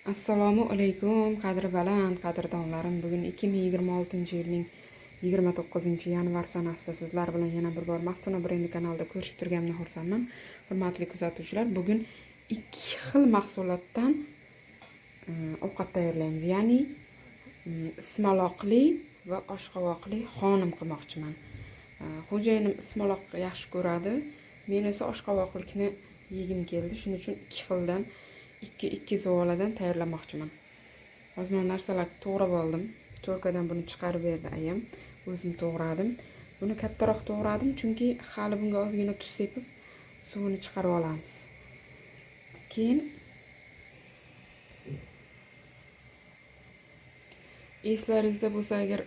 Assalomu alaykum, qadri baland qadrdonlarim. Bugun 2026-yilning 29-yanvar sanasida sizlar bilan yana bir bor Maftuna brendi kanalida ko'rishib turganimdan xursandman. Hurmatli kuzatuvchilar, bugun ikki xil mahsulotdan ovqat tayyorlaymiz. Ya'ni ismaloqli va oshqovoqli xonim qilmoqchiman. Xo'jayinim ismaloq yaxshi ko'radi. Men esa oshqovoqlikni yegim keldi. Shuning uchun ikki xildan ikki zuvoladan tayyorlamoqchiman. Hozir men narsalarni to'g'rab oldim. Cho'rkadan buni chiqarib berdi ayam. O'zim to'g'radim. Buni kattaroq to'g'radim, chunki hali bunga ozgina tuz sepib suvini chiqarib olamiz. Keyin eslaringizda bo'lsa agar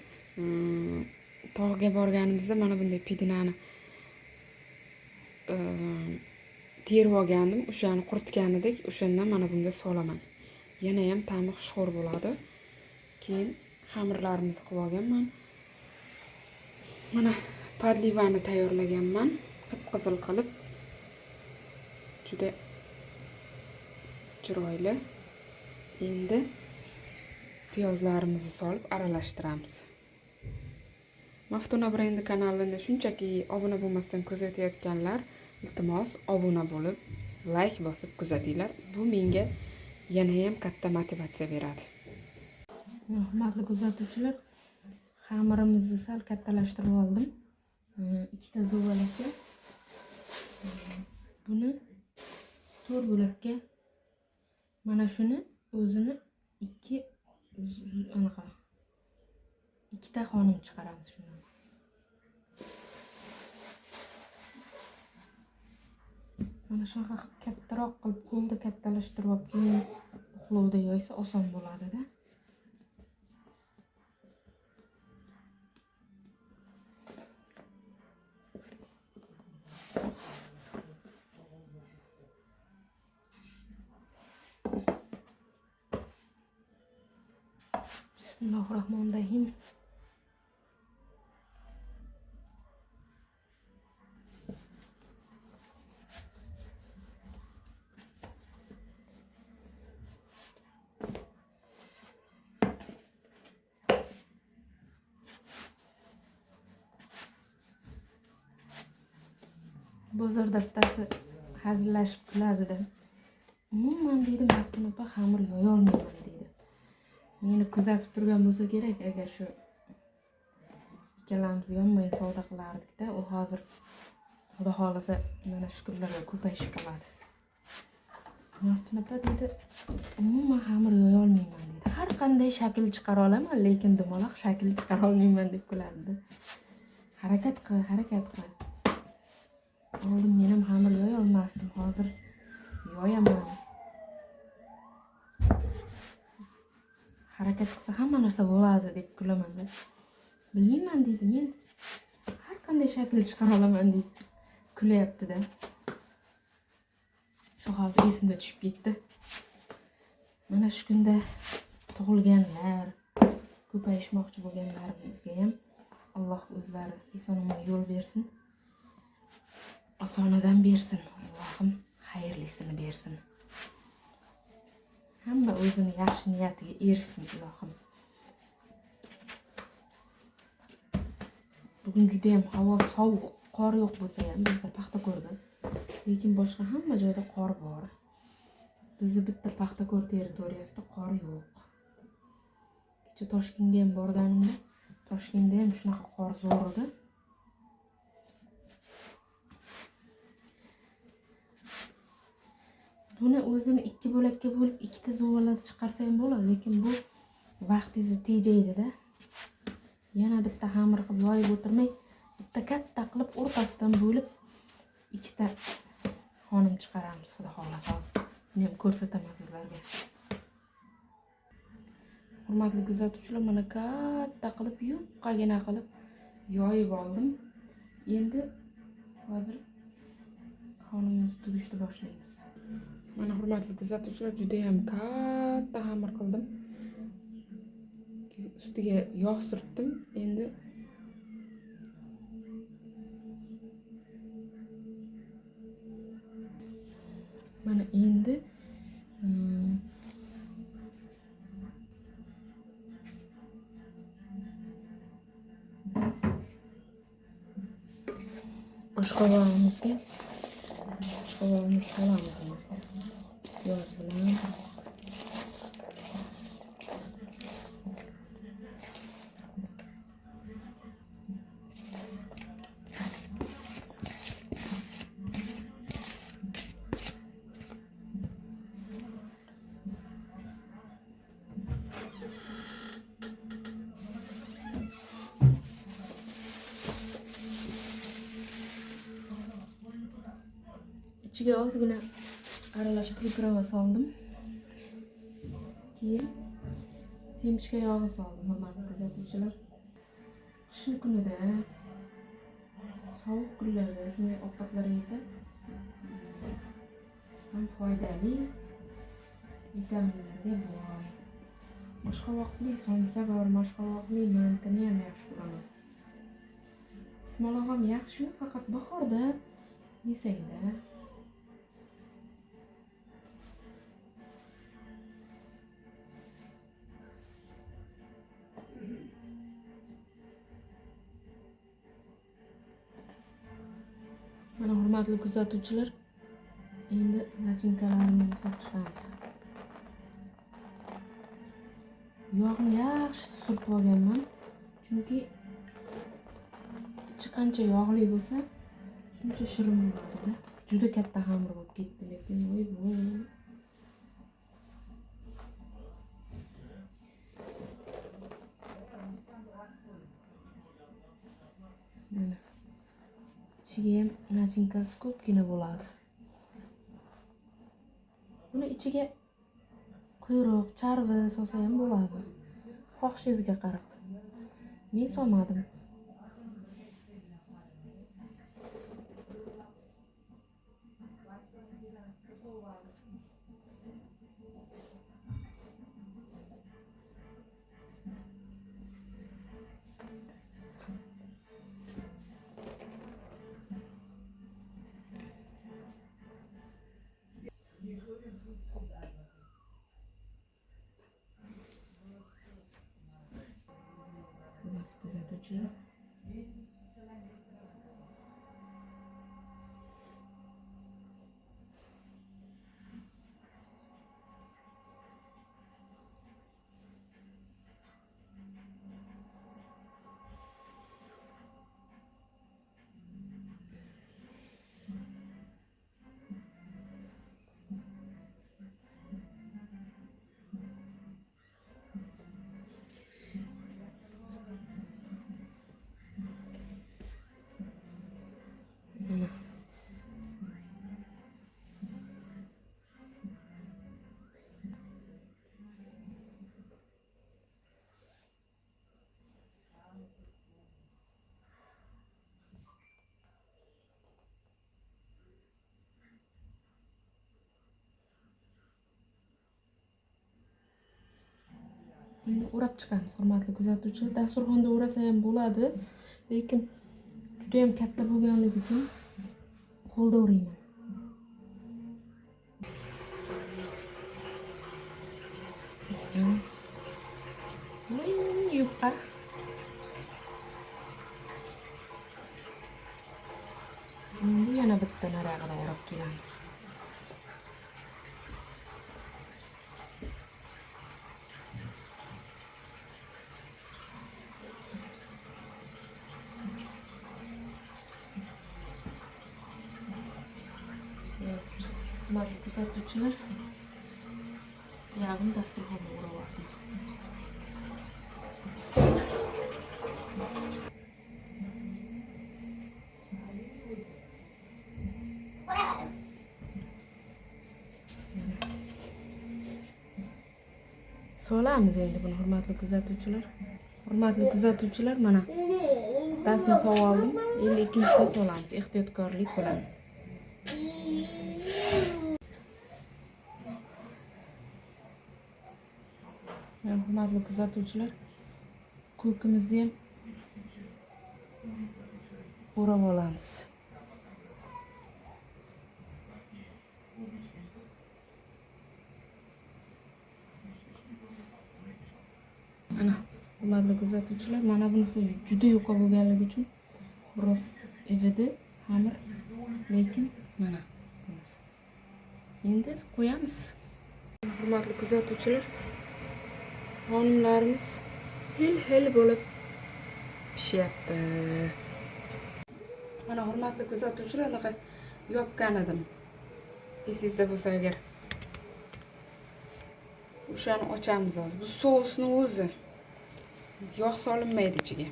tog'ga borganimizda mana bunday pidinani terib olgandim, o'shani quritgan edik, o'shandan mana bunga solaman. Yana ham ta'mi xushxo'r bo'ladi. Keyin xamirlarimizni qilib olganman. Mana podlivani tayyorlaganman, qip-qizil qilib. Juda chiroyli. Endi piyozlarimizni solib aralashtiramiz. Maftuna brendi kanalini shunchaki obuna bo'lmasdan kuzatayotganlar, iltimos obuna bo'lib, like bosib kuzatinglar. Bu menga yana ham katta motivatsiya beradi. Hurmatli kuzatuvchilar, xamirimizni sal kattalashtirib oldim. Ikkita zuvalakka. Buni 4 bo'lakka, mana shuni o'zini ikki anaqa ikkita xonim chiqaramiz shundan. Mana shunaqa qilib kattaroq qilib qo'lda kattalashtirib olib, keyin uxlovda yoysa oson bo'ladi-da. Bismillahirrahmanirrahim. Bozorda bittasi hazillashib kuladida. Umuman deydi, Maftuna opa xamir yoyolmayman deydi. Meni kuzatib turgan bo'lsa kerak, agar shu ikkalamiz yonma-yon savdo qilardik-da, u hozir Xudo xohlasa mana shu kunlarga ko'payishib qoladi. Maftuna opa deydi, umuman xamir yoyolmayman deydi. Har qanday shakl chiqara olaman, lekin dumaloq shakl chiqara olmayman deb kuladida. Harakat qil, harakat qil. Oldin men ham xamir yoya olmasdim, hozir yoyaman. Harakat qilsa hamma narsa bo'ladi deb kulaman-da. Bilmayman deydi, men har qanday shakl chiqara olaman deb kulyapti-da. Shu hozir esimga tushib ketdi. Mana shu kunda tug'ilganlar, ko'payishmoqchi bo'lganlarimizga ham Alloh o'zlari eson-omon yo'l bersin. Osonidan bersin, Allohim xayrlisini bersin. Hamma o'zini yaxshi niyatiga erishsin, ilohim. Bugun juda ham havo sovuq, qor yo'q bo'lsa ham bizda Paxtako'rda, lekin boshqa hamma joyda qor bor. Bizni bitta Paxtako'r territoriyasida qor yo'q. Kecha Toshkentga ham borganimda, Toshkentda ham shunaqa qor zo'r edi. Buni o'zini ikki bo'lakka bo'lib, ikkita zuvalada chiqarsa ham bo'ladi, lekin bu vaqtingizni tejaydi-da. Yana bitta xamir qilib yoyib o'tirmay, bitta katta qilib o'rtasidan bo'lib ikkita xonim chiqaramiz, Xudo xohlasa hozir. Buni ham ko'rsataman sizlarga. Hurmatli kuzatuvchilar, mana katta qilib yupqagina qilib yoyib oldim. Endi hozir xonimizni tugishni boshlaymiz. Mana hurmatli kuzatuvchilar, juda ham katta xamir qildim. Ustiga yog' surtdim. Endi mana endi Oshqovog'imizga oshqovog'imizni solamiz buni. Piyoz bilan. Ichiga ozgina aralash priprava soldim. Keyin semchka yog'i soldim, hurmatli kuzatuvchilar. Qishni kunida, sovuq kunlarda shunday ovqatlar yesa ham foydali, vitaminlarga boy. Oshqovoqli somsa bor, oshqovoqli mantini ham yaxshi ko'raman. Ismaloq ham yaxshi, faqat bahorda yesangda. Mana hurmatli kuzatuvchilar, endi nachinkalarimizni solib chiqamiz. Yog'ni yaxshi surtib olganman, chunki ichi qancha yog'li bo'lsa, shuncha shirin bo'ladi-da. Juda katta xamir bo'lib ketdi, lekin voy bu. Mana ichiga ham nachinkasi ko'pgina bo'ladi. Buni ichiga quyruq, charvi solsa ham bo'ladi. Xohishingizga qarab. Men solmadim. Kuzatuvchilar, endi o'rab chiqamiz, hurmatli kuzatuvchilar. Dasturxonda o'rasa ham bo'ladi, lekin juda ham katta bo'lganligi uchun qo'lda o'rayman. Yupqa. Endi yana bitta narog'idan o'rab kelamiz. Hurmatli kuzatuvchilar, yog'ini dasturxonga o'rab oldim. Solamiz endi buni, hurmatli kuzatuvchilar. Hurmatli kuzatuvchilar, mana bittasini solib oldim. Endi ikkinchisini solamiz ehtiyotkorlik bilan. Hurmatli kuzatuvchilar, ko'kimizni ham o'rab olamiz. Ana, hurmatli kuzatuvchilar, mana bunisi juda yuqa bo'lganligi uchun biroz ividi. Xamir lekin mana endi qo'yamiz. Hurmatli kuzatuvchilar, xonimlarimiz hil-hil bo'lib pishyapti. Mana hurmatli kuzatuvchilar, anaqa yopgan edim. Esingizda bo'lsa agar. O'shani ochamiz hozir. Bu sousni o'zi. Yog' solinmaydi ichiga.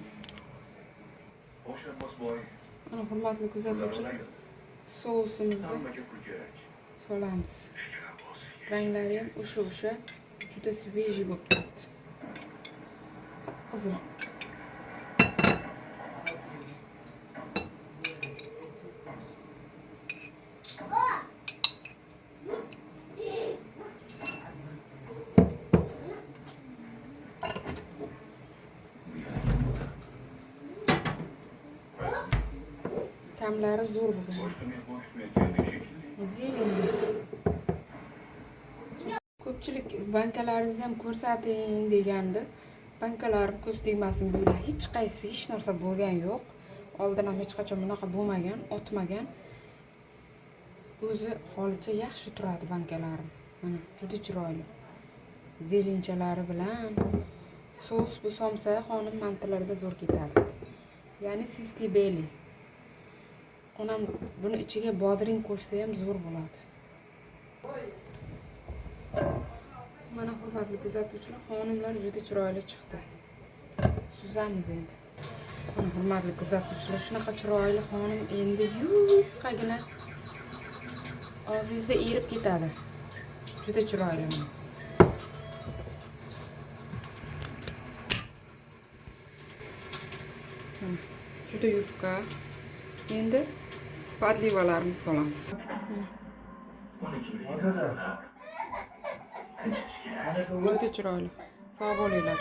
Mana hurmatli kuzatuvchilar, sousimizni solamiz. Ranglari ham o'sha juda svejiy bo'lib turibdi. Qizil. Ta'mlari zo'r bo'lgan. Zelenli. Ko'pchilik bankalaringizni ham ko'rsating degandi. Bankalarim ko'z tegmasin, bular hech qaysi hech narsa bo'lgan yo'q. Oldin ham hech qachon bunaqa bo'lmagan, otmagan. O'zi holicha yaxshi turadi bankalarim. Mana juda chiroyli. Zelinchalari bilan sous bu somsa xonim mantilarga zo'r ketadi. Ya'ni sistibeli. Onam buni ichiga bodring qo'shsa ham zo'r bo'ladi. Mana hurmatli kuzatuvchilar, xonimlar juda chiroyli chiqdi. Suzamiz endi. Mana hurmatli kuzatuvchilar, shunaqa chiroyli xonim endi yupqagina og'zingizda erib ketadi. Juda chiroyli. Juda yupqa. Endi podlivalarni solamiz. Juda chiroyli. Sog' bo'linglar.